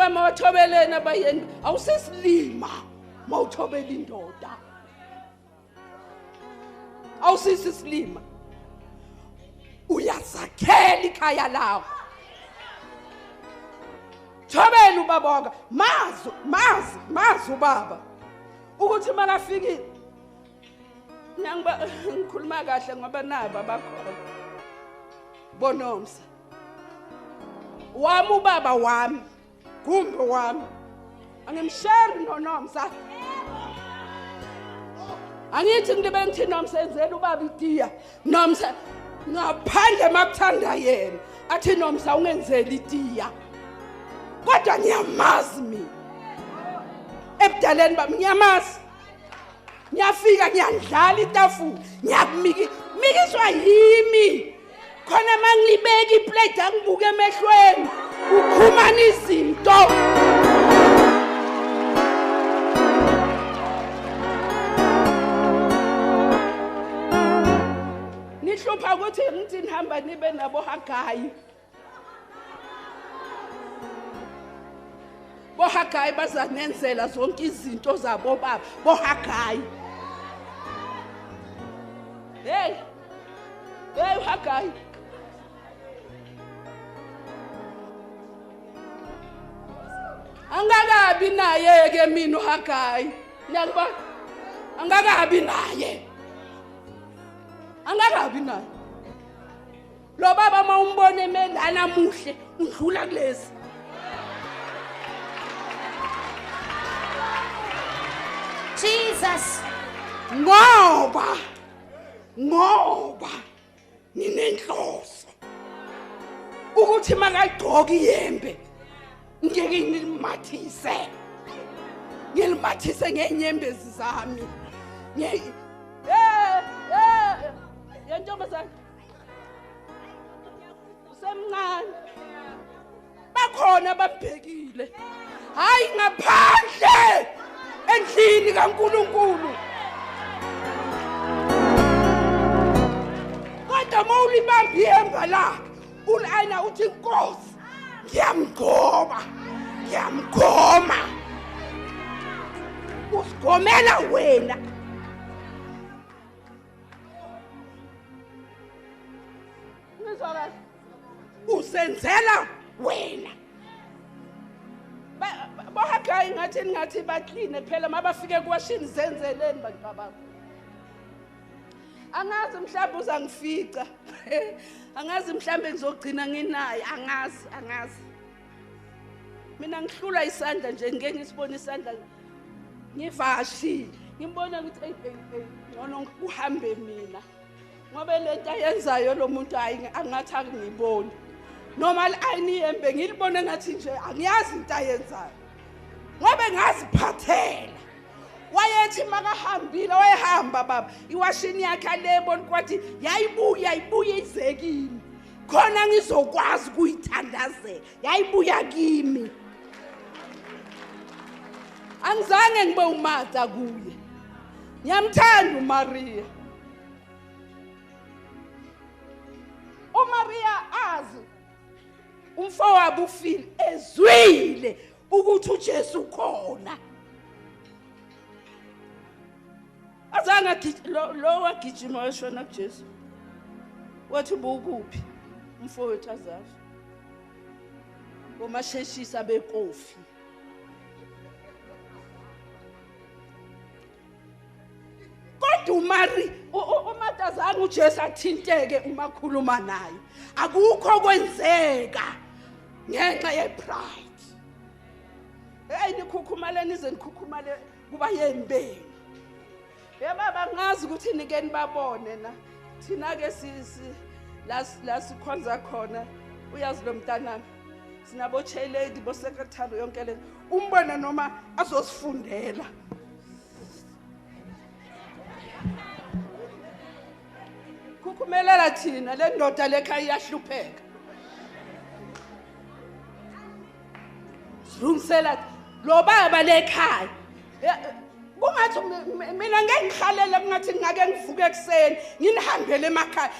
Baba mawathobeleni abayeni, awusisilima mawuthobela indoda. Awusisisilima. Uyazakhela ikhaya lakho. Thobela ubaba wakho, mazi ubaba. Ukuthi makafikile ngiyangiba ngikhuluma kahle ngoba nabo abakhona. Bonomsa. Wami ubaba wami, gumbi wami. Angimshare noNomsa. Angithi ngibe ngithi Nomsa enzela ubaba itiya. Nomsa ngaphandle makuthanda yena athi Nomsa ungenzeli itiya. Kodwa ngiyamazi mina. Ebudaleni bami ngiyamazi. Ngiyafika ngiyandlala itafula, ngiyakumiki mikiswa yimi. Khona mangibeka iplate angibuke emehlweni, ukhumana izinto. Nihlupha ukuthi ngithi nihamba nibe nabo Hagayi. BoHagayi bazanenzela zonke izinto zabo baba, boHagayi. Hey. Hey uHagayi. Angakabi naye ke mina uHagayi. Ngiyakubona. Angakabi naye. Angakabi naye. Lo baba mawumbone emelana muhle udlula kulezi. Jesus. Ngoba nginenhloso ukuthi makayigqoka iyembe ngeke ngilimathise, ngilimathise ngenyembezi zami. Yentombazana usemncane, bakhona bambhekile, hayi ngaphandle endlini kaNkulunkulu. Kodwa mawulibamba ihemba lakhe ulayina uthi Nkosi ngiyamgoma, ngiyamgoma, usigomela wena. Ngizwa kahle, usenzela wena. BoHagayi ngathi bakline phela mabafike kuwashini zenzeleni bantu babakho. Angazi mhlawumbe uzangifica. Angazi mhlawumbe ngizogcina nginaye, angazi. Mina ngihlula isandla nje, ngeke ngisibone isandla ngivashile. Ngimbona ukuthi hey hey ngcono kuhambe mina. Ngoba lento ayenzayo lo muntu hayi angathi akungiboni. Noma ayiniyembe ngilibone ngathi nje angiyazi into ayenzayo. Ngoba ngaziphathela. Wayethi makahambile, wayehamba baba iwashini yakhe alebona kwathi yayibuya ibuye ize kimi khona ngizokwazi ukuyithandazela, yayibuya kimi. Angizange ngibe uMartha kuye, ngiyamthanda uMaria. uMaria azi umfowabo ufile, ezwile ukuthi uJesu ukhona. Azange lo wagijima washona kuJesu, wathi bukuphi umfowethu azafa. Bomasheshisa bekofi. Kodwa uMari uMartha azange uJesu athinteke uma khuluma naye. Akukho kwenzeka ngenxa yepride. Hey nikhukhumaleni ize nikhukhumale kuba yembeni. Yebaba ngazi ukuthi nike nibabone na. Thina ke sisi la sikhonza khona uyazi lo mntanami. Sinabo chair lady bo secretary yonke le. Umbone noma azosifundela. Khukhumelela thina le ndoda lekhaya iyahlupheka. Silungisela lo baba lekhaya. Kungathi mina ngeke ngihalele kungathi ngake ngivuke ekseni nginihambele emakhaya.